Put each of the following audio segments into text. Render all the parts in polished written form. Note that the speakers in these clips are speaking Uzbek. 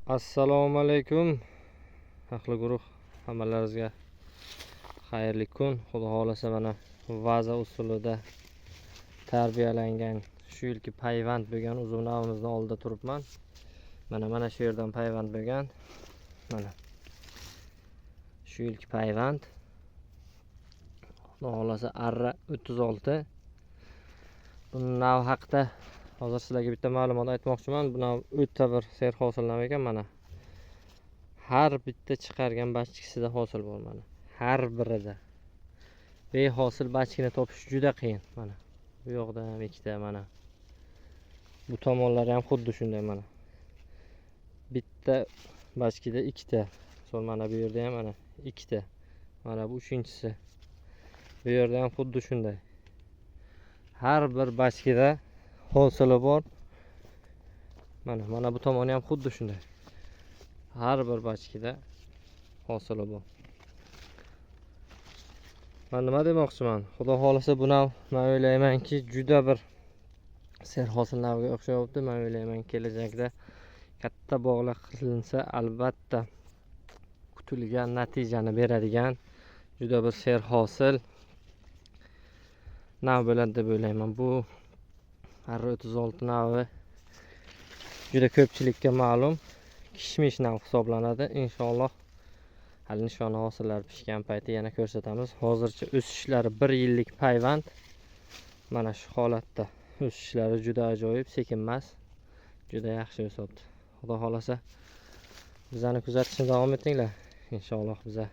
Assalomu alaykum, ahli guruh, hammalaringizga xayrli kun. Xudo xohlasa, mana vaza usulida tarbiyalangan shu yilgi payvand bo'lgan uzum navimizni oldida turibman. Mana shu yerdan payvand bo'lgan. Mana shu yilgi payvand. Xudo xohlasa, arra 36. Buni nav haqida hozir sizlarga bitta ma'lumot aytmoqchiman. Bu nav o'ta bir serhosil nav ekan mana. Har bitta chiqargan bachkisida hosil bor mana. Har birida. Behosil bachkini topish juda qiyin mana. Bu yoqda ham ikkita mana. Bu tomonlari ham xuddi shunday mana. Bitta bachkida ikkita. Misol, mana bu yerda ham mana ikkita. Mana bu uchinchisi. Bu yerda ham xuddi shunday. Har bir bachkida hosili bor. Mana bu tomoni ham xuddi shunday. Har bir bachkida hosili bor. Man nima demoqchiman? Xudo xohlasa, bu nav, men o'ylaymanki, juda bir serhosil navga o'xshayapti. Men o'ylayman, kelajakda katta bog'lar qilinsa, albatta kutilgan natijani beradigan juda bir serhosil nav bo'ladi deb o'ylayman. Bu arra 36 navi juda ko'pchilikka ma'lum kishmish nav hisoblanadi. Inshaalloh, hali nishona hosillari pishgan payti yana ko'rsatamiz. Hozircha o'sishlari bir yillik payvand. Mana shu holatda o'sishlari juda ajoyib, sekin emas, juda yaxshi o'syapti. Xudo xohlasa, bizani kuzatishni davom etinglar. Inshaalloh, biza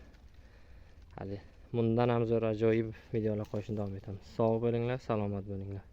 hali bundan ham zo'r, ajoyib videolar qo'yishni davom etamiz. Sog' bo'linglar, salomat bo'linglar.